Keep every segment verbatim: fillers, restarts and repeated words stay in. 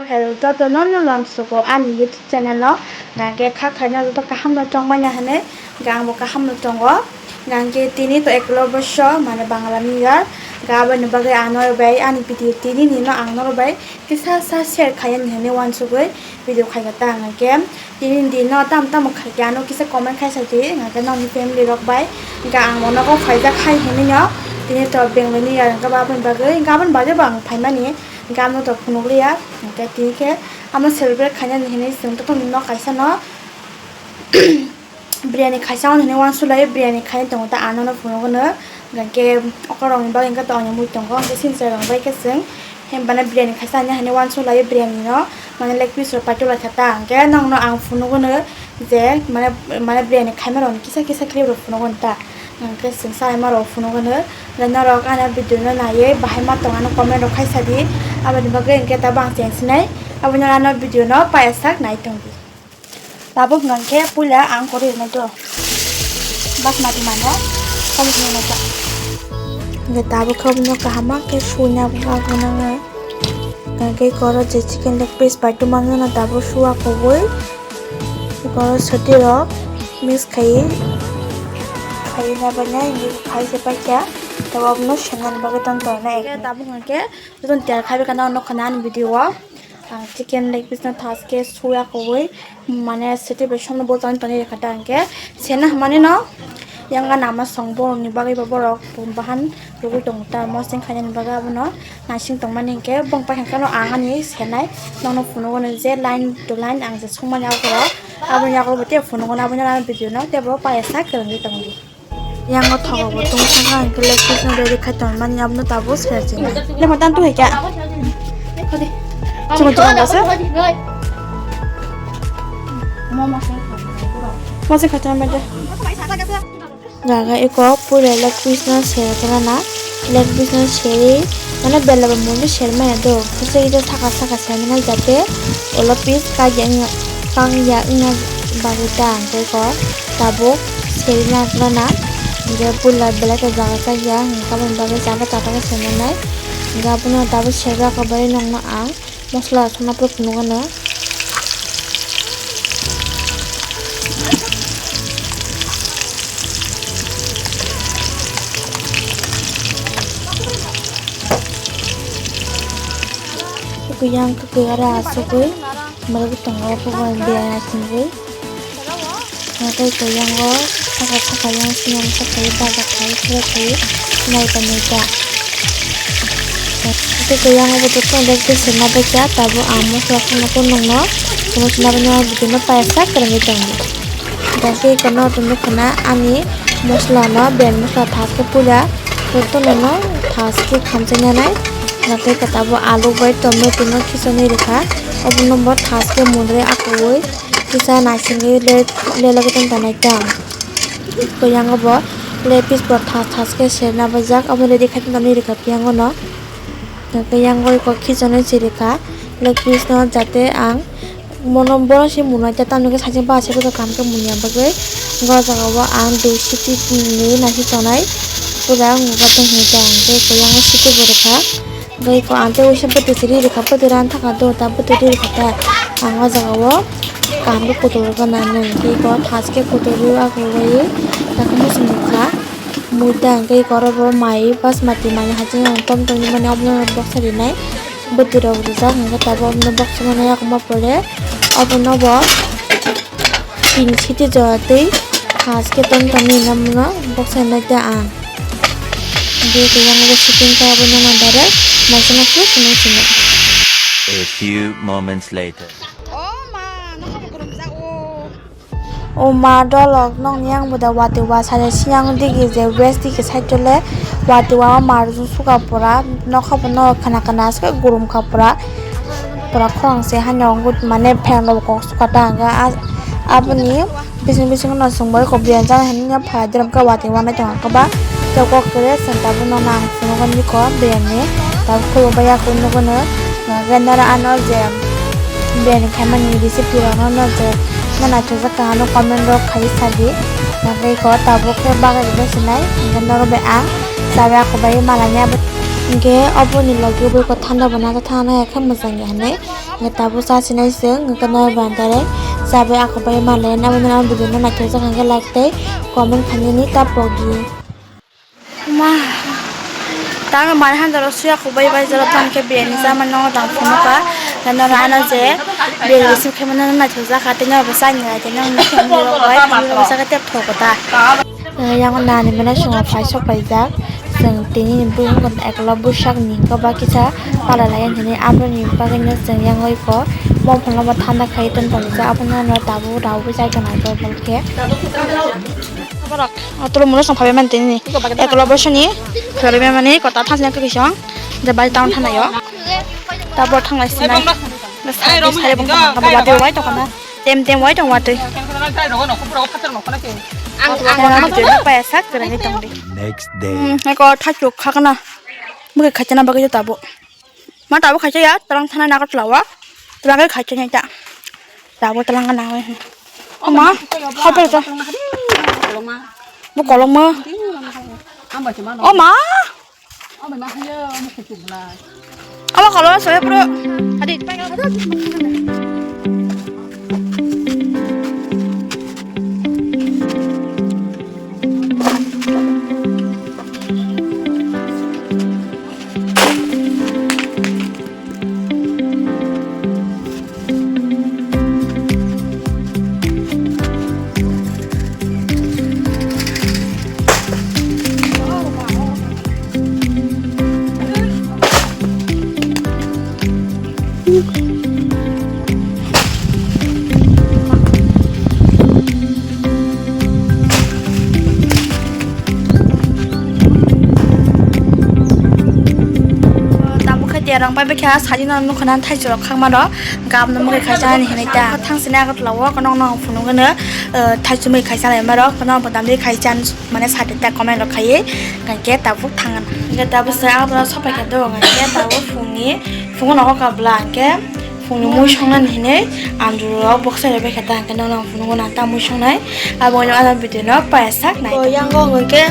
Hello, joto no no lamsugo ani YouTube channel o. Hingke kha khaina joto kaham no tongmani hwnwi, hingke ang bo kaham no tongo. Hingke tini to eklo boso, mane Bangla New Year. Hingke aboni bagwi ang norok bai ani video tini ni no ang norok bai kisa sa share khaina hwnwi wansugwi video khaika ta hingke. Tini din no tamo tamo khaikhe ano kisa comment khaisa di, hingke nokni family rok bai. Hingke ang bo nogo phaijak hai hinwi no, tini to Bengali ni yarwng khe bo aboni bagwi, hingke aboni bagwi bo ang phaimani, hingke ano to phunukliya. Hingke tini khe amo celebrate khainani hinwi chwng totoni nok kaisa no biryani khaisa hwnwi wansuk lai, biryani khaina tongo ta ano no phunukgwno. Hingke okorokni bagwi hingke to ani mui tongo, hingke sinchwlai rok bai khe chwng, he, mane biryani khaisa ani hani wansuk lai, biryani no, mane leg piece rok paitulai kha ta, hingke nokno ang phunukgwno je, mane, mane biryani khaima rokni kisa kisa clip rok phunukgwno ta, hingke chwng salaima rok phunukgwno. Hingke norok ani video no naiwi bahai ma tong ano comment rok khaisa di, aboni bagwi hingke tabuk ang chengsinai, aboni ano video no paiyasak nai tong di. Tabuk hwnkhe puila ang kwrwi rwnai do. Basmati mano, kobokni rwnai do. Hwnkhe tabuk khe obono kaham khe suina bagwi nangna. Hwnkhe koro je chicken leg piece bai twmani no tabuk sua kubui. Koro swtwi rok mix khaiwi, khaiwi nabainai hwnkhe khai se paikha. Tabuk obono sennani bagwi tong tongnai. Hwnkhe tabuk hwnkhe jotono tiyar khaiwi khana nukha ani video o. Ang chicken leg piece no thaske suya kowoi, mane sete bai somno bo toni toni rekha ta hingke sena hwnmani no yang gana ama song borok ni bagwi bo borok bahan rwgwi tongo ta moseng khainani bagwi abono naising tongmani hingke bong pai hingke no ang ani senai nokno phunukgo je line to line ang je songmani aborok aboni yago bo tei phunukgo aboni video no tei bo paiya sa kwrwngwi tongdi. Yang o thogo bo tong thangkha hingke leg piece no ready khai tongmani abono tabuk serjini. Lemo tan tu hai kya? Chuma chuma basa. Mose khai tong mede. Jaga eko pura leg piece no serjana, leg piece no seri, mane bela bo mui no sermaya do, kuchuk ida saka saka sermana jate, olo piece kang ya wngna bagwi ta hingke eko. Tabuk serina nana je puila belai khe jaga chakya hwnwi aboni bagwi jaga chapakhe swnamnai. Hwnkhe abono tabuk serjak khe bai nokno ang mosla rok songna phuru phunukgwno. Kwkwi yang kwkwi aro asugwi mwrwk tongo, bubar biya asugwi. Tei kwyango saka saka yang siyang sakai baja kai pura kai naita naita. Tei kwyango bo joto leg piece rwna baikha, tabuk ang mosla phano kunukno, mosla phano bidino payasa kwrwngwi tongo. Dashi kono tong nukha na ani mosla no, ben mosla thaske puila jotono no thaske khamchai nanai. Tei tabuk alu bai tomato no khichonwi rwkha, obono bo thaske mundre akuwi. Kisa naisingwi le, le logwi tong tanai ta. Kwyango bo leg piece bo thas thas khe serna bajak, abo ready khai tong tanwi rwkha phiyang no. Kwyango iko khichonwi se rwkha leg piece no, jate ang mono bono se munai ta, tamni khe sajing ba se bodo kaham khe munya bagwi. O jaga o ang dui siti ni naising tonai pura ang uga tong hwnwi ta, hwnkhe kwyango siti bo rwkha. Tei eko ang tei uaisa bwtwi se ri rwkha, bwtwi rani thangkha do ta, bwtwi ri rwkha ta. Ang o jaga o kaham khe kutung rwkha nang nang, tei eko thas khe kutung rw akwlaiwi, takhe muchung nukha. Mui ta hwnkhe eko oro bo mai basmati mai haching yang tom tom ni mani obono boksa rinai. Bwtwi rok rijak hwnkhe tabuk obono boksa mani yakungma pore obono bo. Tin siti jora tei thas khe tong tong nini namo no boksa nai ta ang. Tei kwbangma sitting kha abo nana direct maisano phuru phunuk sino. A few moments later. O ma, no kha bo kwrwng jak o. O ma, dolok nokni yang bo da watwi wa sare siyang digi je west digi side o le watwi wa o mar jung suka pura nokha bo no khana khana aswk gurum kha pura. Pura khorang se hani o mane fan rok kok suka ta hwnkhe aboni bising bising no chwng bai kok biyan jani hinwi phalai dram khe watwi wanai tongo khe ba tei kok kwrwi chwng tabuk no nang phunukgo nini kok biyan ni tabuk khe bo bai yakung nukgo no hwnkhe noro ano je biryani khaimani recipe rok no je nana thujak kha ano comment rok khaiwi sadi hwnkhe kok tabuk khe bagwi rwgwi sinai hwnkhe noro bai ang chawi ako bai malani abo. Hingke oboni logi bui ko thanda bo nacha thana nai khe mwchang ya hinui. Hingke tabuk cha sinai chwng, hingke noi bandare chabai ako bai malen, abo no ang video no naithok jak hingke like tei comment khainani ta pogi. Ma, tamo mari handaro suya kubai bai jora tamo khe biyani chamani nongo tang phunukha. Nongo ano je biyani sim khe mano naithok jak kha, tei nokbo chani nai tei nokni family rok bai, family rok bai chakhe tei thok kota. Yang nani mano chwng phai sok paijak. Chwng tini ni bwrwi wngkha ekla bwsak ni hwnkhe ba kisa pala lai hwnwi aboni bagwino chwng yang oi kho. Bopholno bo thanda khai ton tongjak, abono tabuk rw bai chai tongo bol khe. Borok, o tolo muno song phabai mani tini. Eklo boisoni phabai mani kota thang sini kisa. Je bai town thang nayo. Tabor thang lai sinai. Sari sari bong kama kama wati wai tong kana. Tem tem wai tong wati. Ang ang video no paya sak kere ni tong di. Next day. Hmm, eko thachuk khakna. Muke khachana bagwi tabo. Ma tabo khacha ya, talang thana nagar tlawa. Talang khacha ya ta. Tabo talang na wai. O ma, hapel ta. Bu kolong ma. O ma. Ama kolong soe bro. Hadi. Tabuk khe derang pai bwkha sajino nukha na thaichurok khakma rok gabno mungwi khaisa ani hinwi ta. Thang sini Agartala o kono no phunuk gano thaichumwi khaisa lai marok kono bodam de khaisa mane sati ta komai rok khaiwi hingke tabuk thang gana. Hingke tabuk se Agartala sopai kha do hingke tabuk phungni phungo nogo kabla hingke. Phungni mui songnani hinwi andro rok boksa rok bai kha ta hwnkhe nono phunukgo nang ta mui songnai. Abo wngkha ano video no paya sak nai. O yango hwnkhe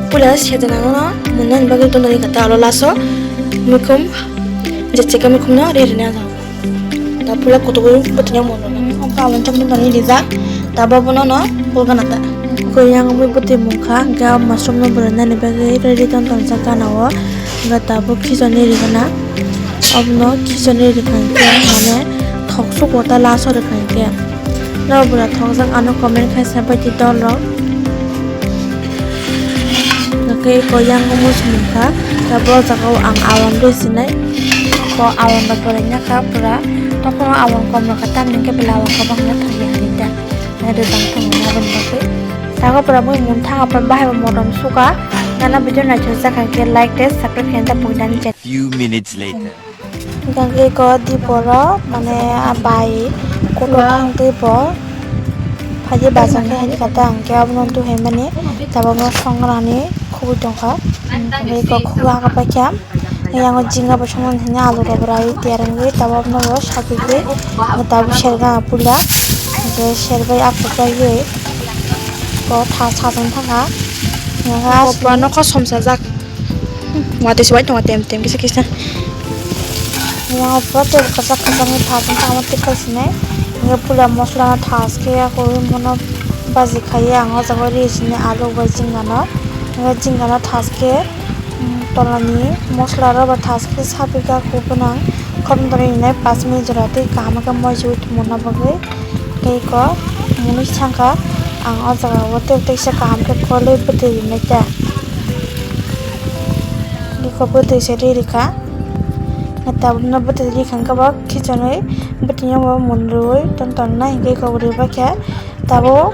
puila sedona no munani bagwi tondoni kha ta aro laso muikhum je chekha muikhum no ri rina jago. Ta puila kotogwi bwtwi no muno. Oka aboni chokno tongwi rijak ta bobo nono bulgana ta. Koi yango bwtwi mungkha hwnkhe mushroom no bwrwi nani bagwi ready tong tongjak gana o. Hwnkhe tabuk khichoni ri gana. Obono khichoni rikha hwnkhe mane thoksuko ta laso rikha hwnkhe. Norok bwrwi thokjak ano comment khai sabaidi dolrok. Hwnkhe eko yang omo songkha, tei bo jaga o ang awan rwi sinai. Bo awan rok bwrwi nangkha pura. Tokno awan kom rokha tamni hwnkhe belai awan kwbangma thangya hinwi ta. Naithotok thangma aboni bagwi. Tago pura mui mung thang aphan bahai bo motom suka. Nana video naithok jak hwnkhe like tei subscribe khaina ta puinani channel. Few minutes later. Hingke eko diporo mane bai kotor thang twi bo phaidi bazar ni hai kha ta hingke abono duhai mani tabok no songrani khugui tongkha hingke eko khuga haka paikha yango jinga bo songmani hwnwi alu rok bo rai tiyar wngwi tabok no bo sakigwi tabuk serga puila hingke serbai akhuk bai bo tha sajani thangkha hingke aswk nokha somsajak. Watwi se bai tongo tem tem kisa kisa. Yang pura tei kwchak kwchak ni thas wngkha omo tikhlai sinai. Hingke puila mosola no thas khe ya koi bono baji khai ya ang o jaga o ri sini alu bai jinga no. Hingke jinga no thas khe tola ni mosola rok bai thas khe sapikha koi bono ang khoroknwi rinai pash minute jora tei kaham khe moichwui tongmani bagwi. Tei eko mwnwi sangkha ang o jaga o tei teisa kaham khe kwlwi bwtwi rinai ta. Eko bwtwi se ri rikha. Tabukno bwtwi rikha hwnkhe bo khichonwi bwtwi no bo mwnrwi ton tonnai hwnkhe eko ribaikhe tabuk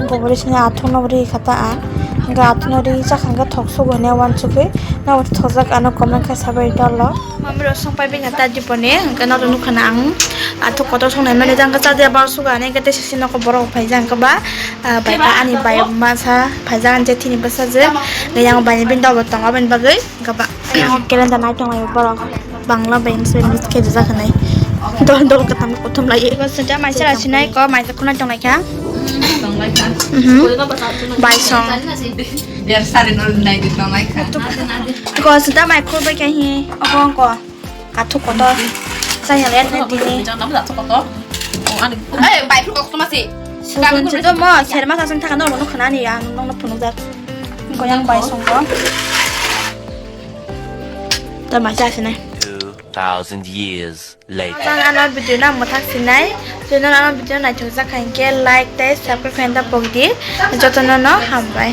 bo bwrwi sini athukno rikha ta ang. Hwnkhe athukno rijak hwnkhe thok sugo hinwi uansukgwi nokbo thokjak ano comment khe sabai dolo. Mami rok song pai bini ta diponi hwnkhe nokho nukha na ang athuk kotor songnai mani jang khe chadia bar suga ani khe tei sisi nokho borok phaijak hwnkhe ba bai kha ani bai masa phaijak ani je thini bwsajwk yang bai ni bini dol bo tongo aboni bagwi hwnkhe ba calendar nai tonglai borok bangla bai masa mix khe rijak hinwi dol dol kwtham kuthum lai. Maisa rasi nai ko maisa khuna tonglai kha. Bai song. Yar sari no nai di tong lai kha. Ko suda mai khur bai kai hi. Obo ko. Athuk kotor. Saya lihat nanti ni. Eh, bai phuru kok tuma si. Susun situ mo serma sasung thaka no no khana ni ya no no phunuk jak. Ko yang bai song ko. Ta ma cha sinai. Two thousand years later. Ang ano video na muthak sinai. Channel ano video na chujak khain ke like tei subscribe khain ta pokdi. Jotono no hambai.